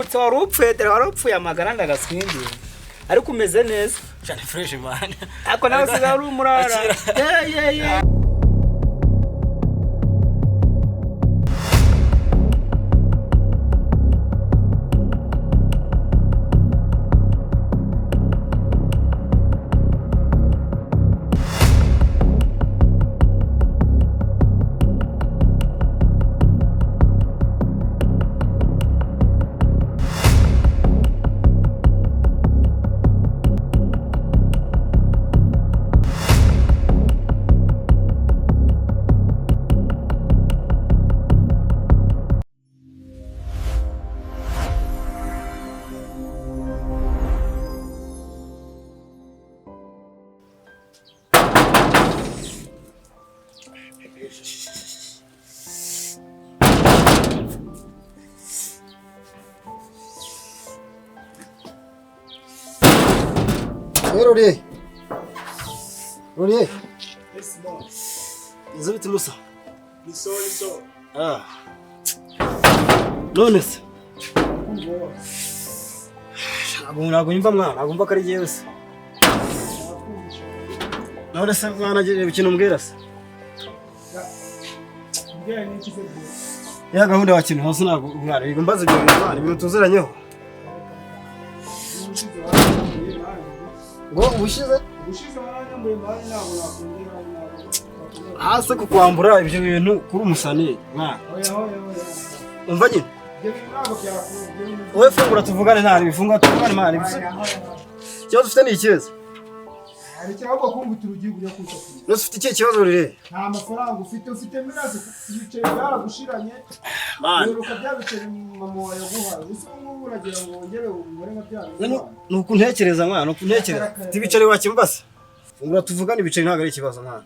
Urazutse, wari upfuye, dore wari upfuye amagara ndagaswingiye, ariko umeze neza. Cyane fresh, man. Ariko nawe usigaye uri umurara. Akira. Yeah. Rero uri. Uri. Izo biti Musa. Ni sawa, ni sawa. Ah. None se. Ntabwo nyumva mwana, ntabwo mva ko ari jyewe se. None se mwana, reba ikintu umbwira se. Mbwira n'iki se bro? Ya gahunda wakintu hose, ntabwo mwana, yego mbaza ibyo bintu mwana, ibintu tuziranyeho. Ubushize waranyambuye mani. Ngo ubushize? Ubushize waranyambuye mani, ntabwo nakongera, ntabwo. Hasi kukwambura ibyo bintu kuri umusani mwana. Oya, oya, oya. Umva nyine. Ibyo bintu ntabwo byakunda. Ibyo bintu. Wowe fungura tuvugane, ntari bifungura tuvugane mwana. Oya, oya, oya. Ikibazo ufite ni ikihe? Hari ikibazo kumva urugi ujya kwita. Nose ufite ikihe kibazo rero? Nta mafaranga ufite, ufite minazi, ibiceri byaragushiranye. Mwana. Uheruka bya biceri mama wawe yaguhaye. Ese ubu ngubu uragira ngo wongere umubare nka bya bindi? Ni ukuntekereza mwana, ni ukuntekereza. Ufite ibiceri wakimbase? Fungura tuvugane, ibiceri ntabwo ari ikibazo mwana.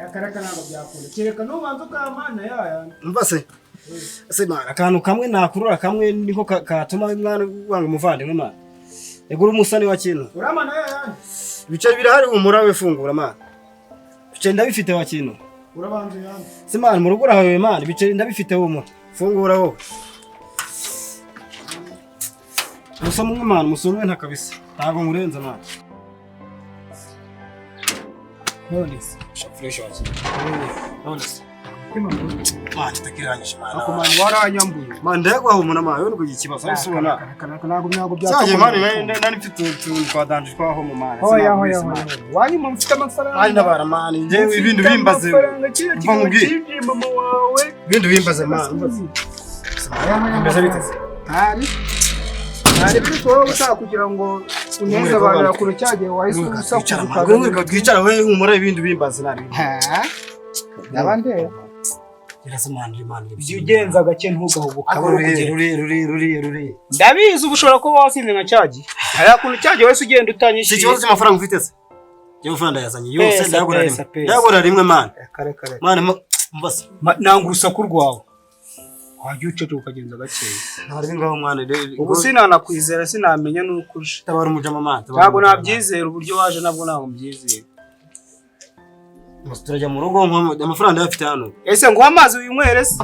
Aka ntabwo byakunda. Kereka nubanza ukamana yayandi. Umva se. Ese mwana, akantu kamwe nakurura kamwe niko katuma mwana wanga umuvandimwe mwana. Ego uri umusani wa kintu. Uramana yayandi. Ibiceri birahari, humura we, fungura mwana. Ibiceri ndabifite wa kintu. Urabanza uyandi. Se mwana, mu rugo urahawe mwana, ibiceri ndabifite, humura. Fungura wowe. Musoma umwe mwana, musoma umwe nta kabisa. Ntabwo nkurenza mwana. None se. Fresh wa kintu. None se. Mwana, tutakirangije mwana. Ako mani waranyambuye. Mwana, ndayaguha humura mwana, wowe nukugira ikibazo. Ariko ubona. Ntabwo Cyaje mwana, byakunda. nari mfite utuntu twa danje twaho mu mwana. Hoya, hoya, hoya. Wanyuma mfite amafaranga. Ari nabara mwana, njyewe ibindi bimbaze. Amafaranga kiriya Mva kigabo nkubwire. cyinjiye mama wawe. Ibindi bimbaze mwana. Bimeze bite se? Ntari. Ntari ariko wowe ushaka kugira ngo uneze abantu yakure cyagihe wahise usakuza Twicara mwana, twicara we, humura, ibindi bimbaze nari. Ha? Ndaba ndeba. Gereza mwana, uri mwana. Jya ugenza gake, ntugahubuka. Ako ruri ruri ruri ruri ruri. Ndabizi, ubu ushobora kuba wasinze nka cyagihe. Hariya kuntu cyagihe wese ugenda Si utanyishyuye. ikibazo cy'amafaranga ufite se? Njyewe amafaranga ndayazanye yose, Pesa, ndayagura pesa, rimwe. pesa. Ndayagura rimwe mwana. Kare kare. Mwana, mva se. Nanga urusaku rwawe. Wajya uceceka ukagenza gakeya. Ntari ngaho mwana. Ubu sinanakwizera, sinamenya n'uko uje. Tabara umujama mwana. Tabara Ntabwo umujama. nabyizera, uburyo waje nabwo ntabwo mbyizera. Gusa turajya mu rugo, amafaranga ndayafite hano. Ese nguha amazi winywere se?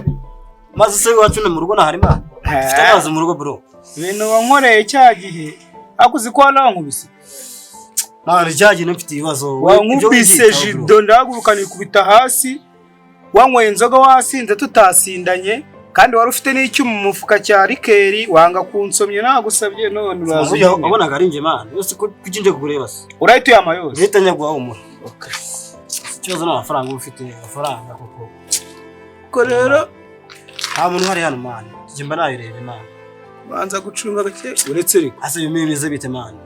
Maze se iwacu ni mu rugo ntahari mwana. Ufite amazi mu rugo bro. Ibintu wankoreye cya gihe, ariko uzi ko wanankubise? Mwana, cyagiye mfite ibibazo. Wankubise jido, ndahaguruka nikubita hasi, wanyweye inzoga wasinze tutasindanye, kandi wari ufite n'icyuma mu mufuka cya rikeri, wanga kunsomye nagusabye, none uraza Uraza unyine. wabonaga ari njye mwana. Yose ko kuki nje kukureba se? Urahita uyama yose. Leta nyaguha humura. Ikibazo ni amafaranga uba ufite, amafaranga koko. Ko rero Nta muntu uhari hano mwana. Njye mba nayireba mwana. banza gucunga gake uretse ariko. Ase bimeze bite mwana?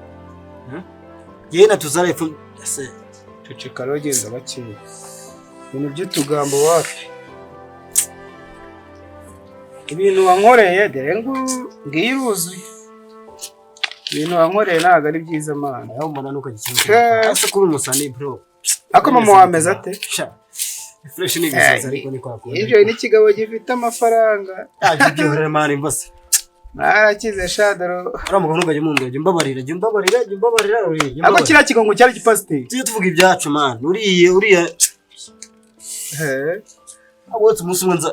Yewe natuzara ifu ese. Ceceka rero, genza gakeya, ibintu by'utugambo wapi. Ibintu wankoreye dore ngiyi iruzuye. Ibintu wankoreye ntabwo ari byiza mana. Nawe mbona nuko gikinga. Ese kuri umusani bro. Ariko mama wameze ate? Sha. Fresh ni ibisazi ariko ni kwa kundi. Ibyo ni ikigabo gifite amafaranga. Ah, ibyo rero mwana imbase. Mwarakize shadoro. Uriya mugabo ntugajye umwumva, jya umbabarira, jya umbabarira, jya umbabarira, uriya, jya Ariko umbabarira. kiriya kigongo cyari igipasiteri. Tujye tuvuga ibyacu man. Uriye uriya ahubwo umunsi umwe nza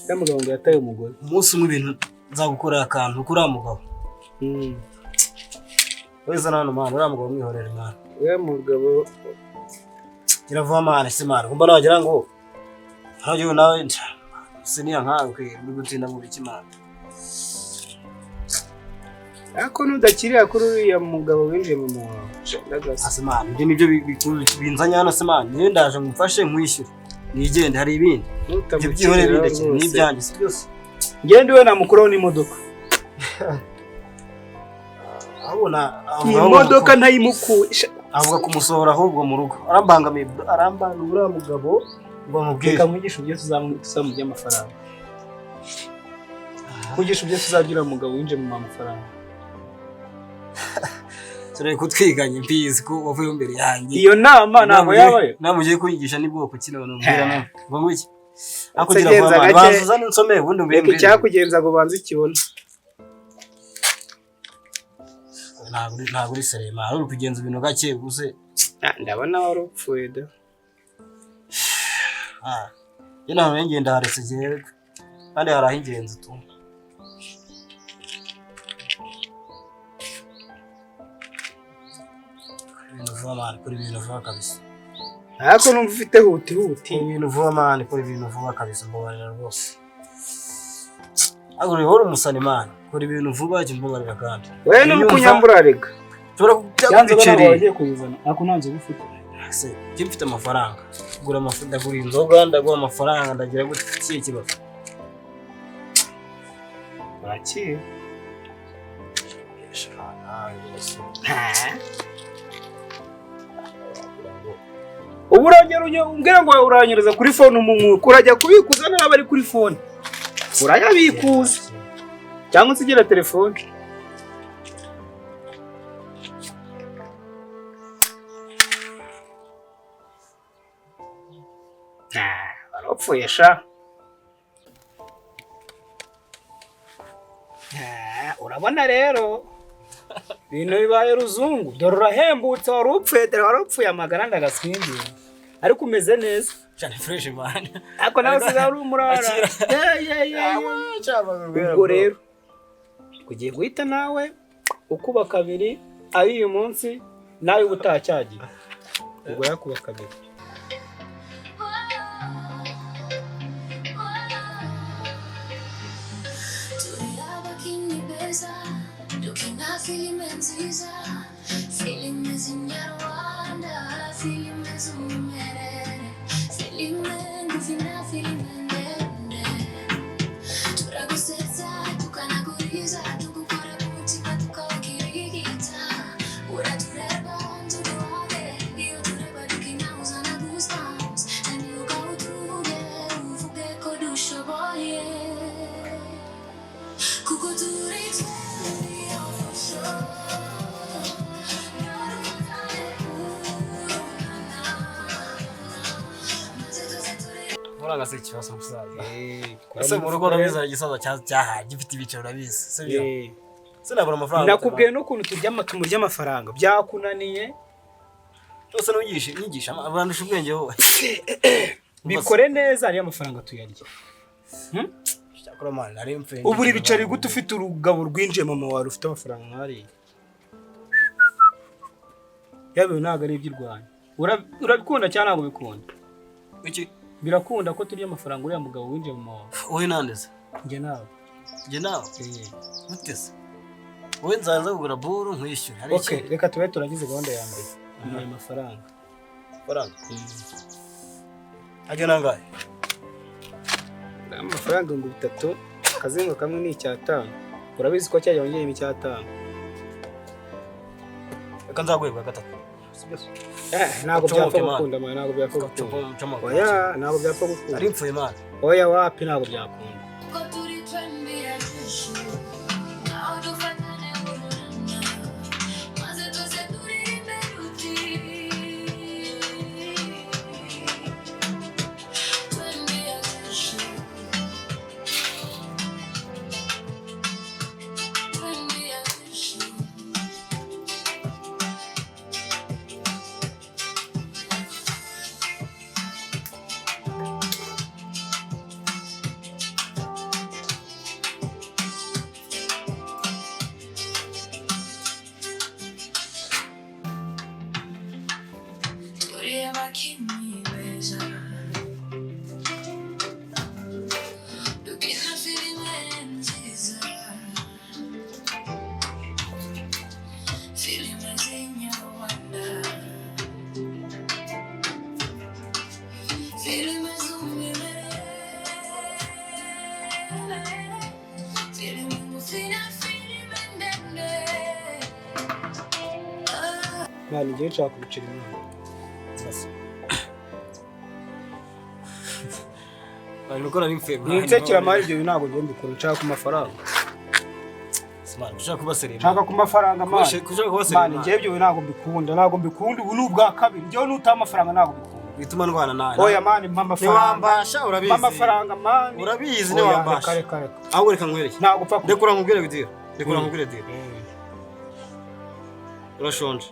Ya mugabo ngo yataye umugore. Umunsi umwe ibintu Nzagukorera akantu kuri mugabo. Weza nano mwana, uriya mugabo mwihorere mwana. Uriya mugabo kiravuga mwana se mwana, kumba nagira ngo ntayo nawe siniya nkawe uri gutinda mu biki mwana. Ariko nudakirira kuri uriya mugabo winjiye mu muhango. Ase mwana, ibyo nibyo binzanye hano se mwana. Niyo ndaje ngumfashe nkwishyure. Nigende hari ibindi. Ibyo byihorere bindakira ni ibyanjye si byose. Ngende we namukuraho n'imodoka. Abona imodoka ntayimukusha. Avuga kumusohora ahubwo mu rugo. Arambangamiye, arambanga uriya mugabo ngo amubwire. Reka mwigishe uburyo tuzamurya amafaranga. Mwigishe uburyo tuzagira umugabo winjiye mu mafaranga. Turere kutwiganye mbizi ko wavuye imbere yanjye. Iyo nama ntabwo yabayo. Namugiye kunyigisha nibwo kino nubwira no. Ngo ngwiki. Akugira vuba banza nsome ubundi mbere. Reka icyakugenza ngo banze ikibone. Ntabwo uri serema, uri kugenza ibintu gake gusa. Ndabona wari upfuye da. Ye naho ngenda haretse gihe kandi hari ahingenzi tu. Ibintu vuba mani, kuri ibintu vuba kabisa. Ariko numva ufite huti huti. Ibintu vuba mani, kuri ibintu vuba kabisa mbabarira rwose. Ariko uri umusani mani, kuri ibintu vuba cyo mbabarira kandi. Wewe ni umukunyambura rega. Tubura kujya wagiye kuyizana. Ako ntanze gufite. Se, njye mfite amafaranga. Gura amafaranga, ndagura inzoga, ndaguha amafaranga, ndagira gute kiye kibazo. Baki. Ubu urongera umbwira ngo uranyereza kuri phone umunkuko urajya kubikuza n'aba ari kuri phone. Urayabikuza. Cyangwa usigira telefone. Barapfuye sha. Urabona rero ibintu bibaye ruzungu dore urahembutse wari upfuye dore wari upfuye amagara ndagaswingiye ariko umeze neza cyane fresh man. Ariko nawe usigaye uri umurara. Ubwo rero ugiye guhita nawe ukuba kabiri ari uyu munsi nawe ubutaha cyagiye ubwo yakuba kabiri. Filime nziza, filime z'inyarwanda, filime z'umwimerere, filime ngufi na filime ndende. Turagusetsa, tukanaguriza, tugukora ku mutima tukawukirigita. Uratureba ntuduhage, iyo tureba dukina uzana goosebumps. Naniuka utuvuge, uvuge ko dushoboye. Kuko turi Muranga se ikibazo musaza. Ese mu rugo urabizi igisaza cyahaye gifite ibiciro urabizi sibyo? Sinabura amafaranga. Nakubwiye n'ukuntu turya tumurya amafaranga byakunaniye. Cyose n'uyigisha nyigisha abandusha ubwenge wowe. Bikore neza ari amafaranga tuyarya. Cyakora mwana nari mfende. Ubu uri bicari gute ufite urugabo rwinjiye mama wawe ufite amafaranga nkariya. Yabe ntago ari iby'Rwanda. Urabikunda cyane ntabwo bikunda. Iki birakunda ko turya amafaranga uriya mugabo winjiye mu mawawe. Wowe nandeze? Njye nawe. Njye nawe? Gute se? Wowe nzaza kugura buru nkwishyure. Hari Okay, reka tube turagize gahunda ya mbere. Ni amafaranga. Amafaranga? Ajya nangahe? Amafaranga 3000, akazingo kamwe ni 5. Urabizi ko cyajya wongeye 5. Reka nzaguhebwa gatatu. Ntabwo byapfa gukunda mwana, ntabwo byapfa gukunda. Oya, ntabwo byapfa gukunda. Ari mfuye mwana. Oya wapi ntabwo byakunda. Abakinnyi beza dukina filime nziza, filime z'inyarwanda, filime z'umwimerere, filime ngufi na filime ndende. Mwana, ngiye nshaka kubicira imana. Bari gukora n'imfe. Mwinsekera mari, ibyo bintu ntabwo ngiye mbikora. Nshaka ku mafaranga. Smart, ushaka kuba seriye. Nshaka ku mafaranga mani. Ushaka kuba seriye. Mani, ngiye ibyo bintu ntabwo mbikunda, ntabwo mbikunda. Ubu ni ubwa kabiri njyewe nutaha amafaranga, ntabwo mbikunda. Bituma ndwana nawe. Oya mani, mpa amafaranga. Ntiwambasha, urabizi. Mpa amafaranga mani. Urabizi Oya, ntiwambasha. reka reka reka. Ahubwo reka nkwereke. Ntabwo upfa Ndekura nkubwire deal. Ndekura nkubwire deal. Urashonje.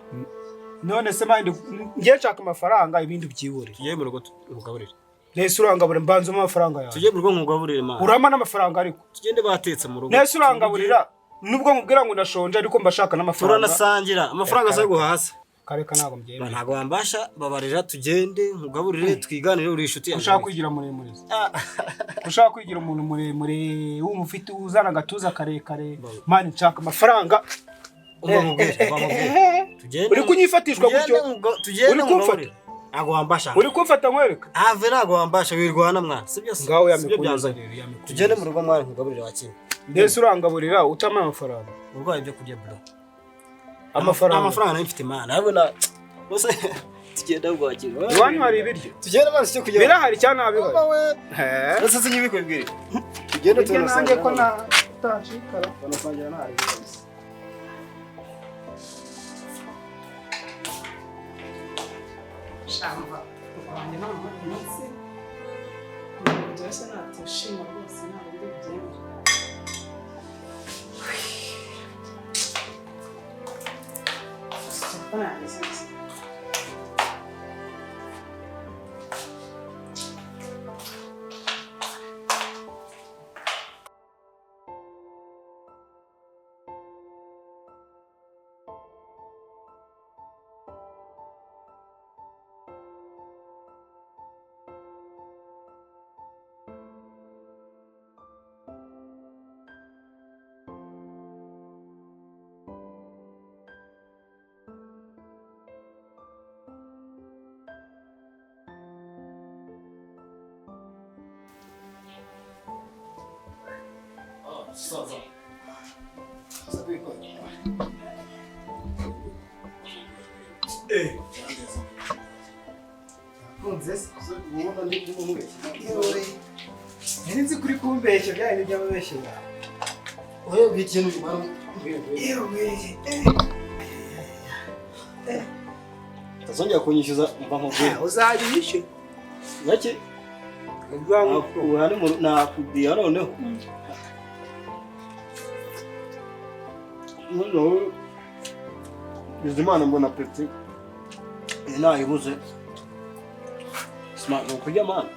None se mani, ngiye nshaka amafaranga, ibindi byibure. Tugiye mu rugo nkugaburire. Nese urangaburira mbanzemo amafaranga yawe? Tugiye mu rugo nkugaburire mani. Urama n'amafaranga ariko. Tugende, batetse mu rugo. Nese urangaburira nubwo nkubwira ngo ndashonje, ariko mbashaka n'amafaranga. Turanasangira. Amafaranga Reka, aza guhaza. Kareka, ntabwo mbyemera. Ntabwo wambasha, babarira tugende nkugaburire twiganire, uri inshuti yanjye. Ushaka kwigira muremure se? Ushaka kwigira umuntu muremure wumva ufite uzana agatuza karekare? Mani, nshaka amafaranga. Umva nkubwire, umva nkubwire. Tugende. Uri kunyifatishwa gutyo? Tugende Uri kumfata? nkugaburire. Ntabwo wambasha. Uri kumfata nkwereka? Have, ntabwo wambasha, wirwana mwana. Sibyo se? Ngaho Sibyo yamikuye byanzanye. rero, yamikuye. Tugende mu rugo mwana nkugaburire wakire. Mbese urangaburira utama amafaranga? Urwaye ibyo kurya bro. Amafaranga. Amafaranga nari mfite mana. Urabona bose tugenda rwakira. Iwanyu hari ibiryo? Tugenda mazi cyo kujya. Birahari cyangwa ntabihari? Mama we. He? Ese sinyibikubwire. Tugende Burya nanjye ko tunasangira. natashikara. Tunasangira nta bibazo. Shamba wanjye none uyu munsi ntabwo byoroshye, natushima rwose, ntabwo ndi bubyemere. Telefone yanjye sinzi. Kunze se? Nari nzi kuri kumbeshya bya bintu by'amabeshya. Urebye ikintu Yewe. utazongera kunyishyuza, mva nkubwire. Uzajya unyishyura. Gake. Ubu nakudiya noneho. Noneho Bizimana mbona peti nayibuze. Smart ni ukurya mana.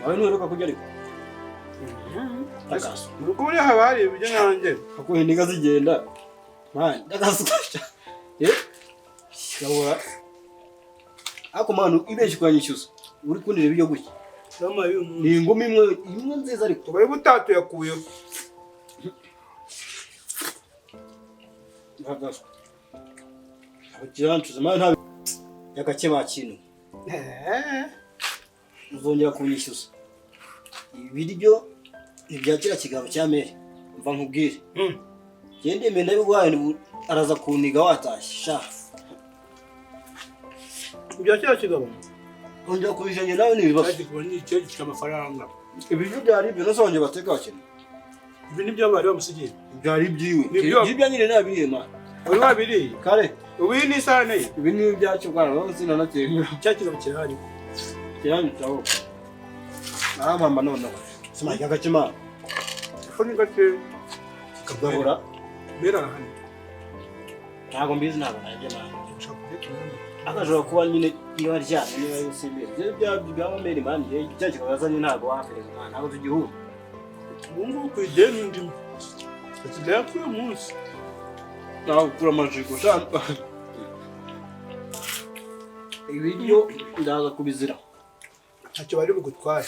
Nawe ntuheruka kurya ariko. Ndagasu. Mu rugo buriya haba hari ibiryo nanjye. Uko indiga zigenda. Man, ndagasu. Eh? Gahora. Ariko man, ibeshye ukanyishyuza. Uri kundira ibiryo gutya. Sama y'uyu munsi. Ni ingumi imwe imwe nziza ariko. Tubaye butatuyakuyeho. Ndagasu. Abakirancuza man nta yakake bakintu. Uzongera kunyishyuza. Ibiryo ibya kiriya kigabo cya mere. Mva nkubwire. Gende menda y'urwaye araza kuniga watashye sha. Ibya kiriya kigabo. Ongera kubijanye nawe ni ibibazo. Cyagikora ni icyo gifite amafaranga. Ibiryo byari ibyo nose bateka bakene. Ibi nibyo bari bamusigiye. Byari ibyiwe. Nibyo. Ibyo nyine nabiriye man. Wari wabiriye. Kare. Ubu iyi ni isahane ye. Ibi ni ibyacu bwana wowe sinanakeye. Cya kigabo kirahari. Kiranyitaho. Arampamba noneho. Sima yagakima. Ko ni gake. Kagahora. Mera arahari. Ntabwo mbizi, ntabwo naribyo man. Ushaka kurya kimwe. Akashobora kuba nyine niba aryamye niba yusimbiye. Ibyo bya bya meri man cya kigabo yazanye ntabwo wafereza man, ntabwo tugihura. Ubu ngubu ku ideni ndimo. Asigaye kuri uyu munsi. Ntabwo kura amajigo sha. Ibiryo ndaza kubizira. Ntacyo bari bugutware.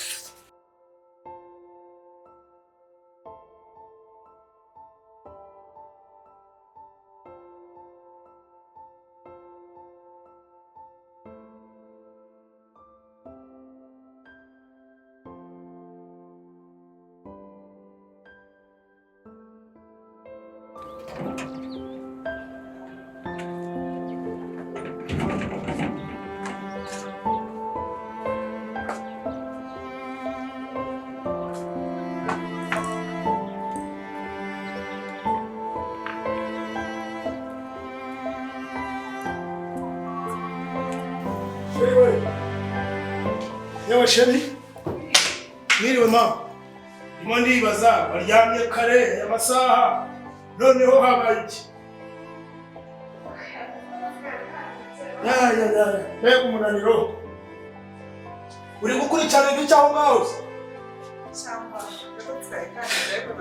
Yewe sheri, mwiriwe ma. Ndimo ndibaza waryamye kare amasaha, noneho habaye iki? Ya ya ya, mbega umunaniro. Uri gukurikirana ibyo aho ngaho se? Cyangwa gatotsi kandi ariko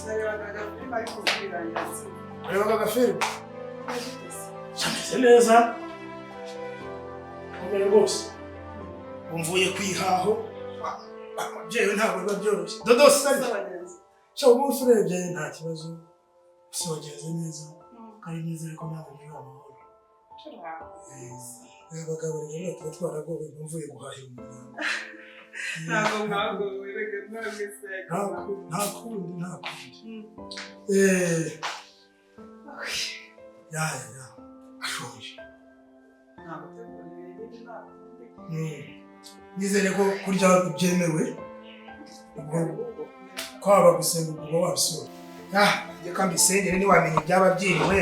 narebaga agafilime ariko birangira. Warebaga agafilime? Kameze neza. Komera rwose. Mvuye kwihaho ababyeyi ntabwo biba byoroshye. Dodo sari sha umunsi urebye nta kibazo, si wagenze neza kandi neza, ariko ntabwo ndi amahoro. Abagabo rero tuba twaragowe, mvuye guhahira umuryango. Ntabwo mwagowe, reka ntabwo se. Nta kundi, nta kundi. Ya ya ya, ashonje. Ntabwo Nizere ko kurya byemewe, ubwo kwaba gusenga ubwo wabisura. Reka mbisengere ntiwamenya ibyaba byiriwe.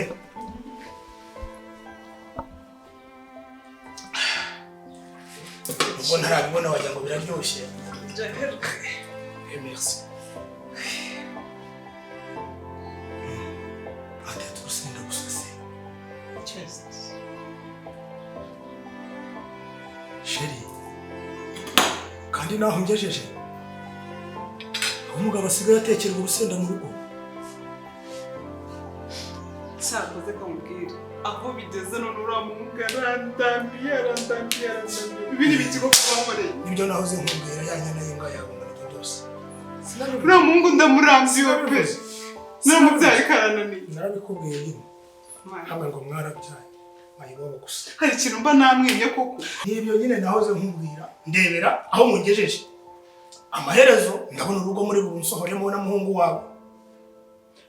Ubwo ntarabibona wagira ngo biraryoshye. Merci. Atetse urusenda gusa se. Sheri, kandi naho ngejeje aho umugabo asigaye atekerwa urusenda mu rugo. Cyakoze kamubwira aho bigeze none uriya arandambiye arandambiye arandambiye. Ibi ni ibikigo kubankoreye. Nibyo nahoze nkubwira ya nyana y'imbwa yawe ngo nibyo byose. Uriya muhungu ndamurambiwe pe. Naramubyaye karananiye. Narabikubwiye nyine. Hamwe ngo mwarabyaye. Mayibobo gusa. Hari ikintu mba namwimye koko. Nibyo nyine nahoze nkubwira ndebera aho mungejeje. Amaherezo ndabona urugo muri bunsohoremo na muhungu wawe.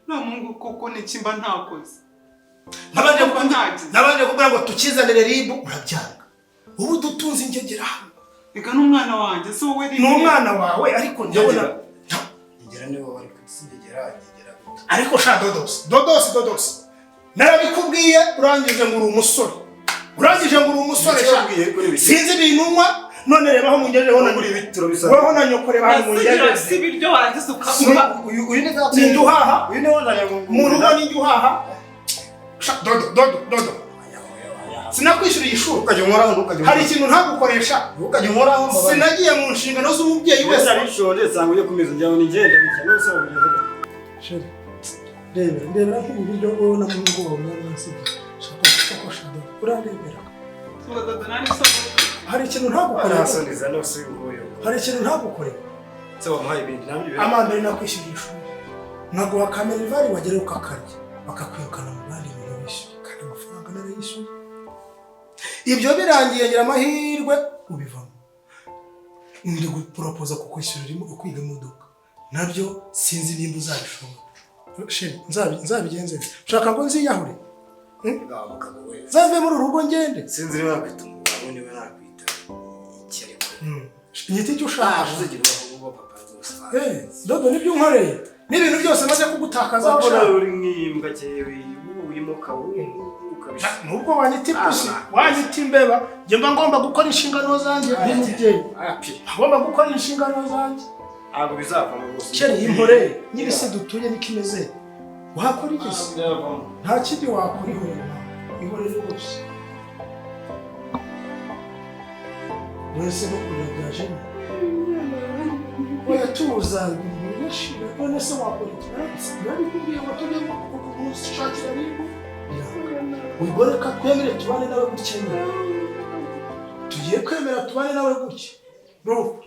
Nta muhungu koko niki mba ntakoze. Nabanje kubwira ngo tukizanire ribu urabyanga. Ubu dutunze ingegera hano. Reka n'umwana wanjye si wowe ni umwana wawe ariko ndabona ingegera niwe wari kutsingegera ingegera. Ariko sha dodos dodos dodos. Narabikubwiye urangije ngo uri umusore. Urangije ngo uri umusore sha. Sinzi ibintu unywa none reba aho mungejeho na muri bitiro bisa. Weho na nyoko reba aho mungejeje. Si ibiryo warangiza ukamuha. Uyu ni za Ninjye uhaha. Uyu ni wazanye mu rugo ninjye uhaha. Sha dodo dodo dodo. Sinakwishyuriye ishuri. Ukajya unkoraho ntukajya. Hari ikintu ntagukoresha. Ukajya unkoraho. Sinagiye mu nshingano z'umubyeyi wese. Narishonje nsanga ujye kumeza njyaho nigenda bitya none se wabigenza gute? Sheri. Ndebera ndebera nk'ibi biryo wowe na muhungu wawe mwansigiye. Shaka shaka shaka. Urandebera. Hari ikintu ntagukorera. Arasoniza nose uyu. Hari ikintu ntagukorera. Se wamuhaye ibindi nabyo. Amambere nakwishyuriye ishuri. Nkaguha kamerivari wagera ukakarya. Bakakwirukana mu bandi bintu bishyuye. Kandi amafaranga narayishyuye. Ibyo birangiye ngira amahirwe ubivamo. Ndi guporopoza kukwishyurira kwiga imodoka. Nabyo sinzi nimba uzabishobora. Sheri, nzabigenze. Ushaka ngo nziyahure? Nzave muri urugo ngende. Sinzi niba nakwita umugabo niba nakwita iki ariko. Nyita icyo ushaka. Uzagira uba papa rwose. Dodo nibyo unkoreye. N'ibintu byose maze kugutakaza ushaka. Uri nk'imbwa cyewe wimuka ukabisha. Nubwo wanyita ipusi, wanyita imbeba, njye mba ngomba gukora inshingano zanjye nk'umubyeyi. Ngomba gukora inshingano zanjye. Ntabwo bizavamo rwose. Sheri impore, nyir'isi dutuye niko imeze. Wakora iki se? Nta kindi wakora ihorere. Ihorere rwose. Wese no kurira byajemo. Oya tuza birashira. None se wakora iki? Narabikubwiye ngo tujye gushakira ribu. Ubwo reka twemere tubane nawe gutya nyine. Tugiye kwemera tubane nawe gutya. Ruhu.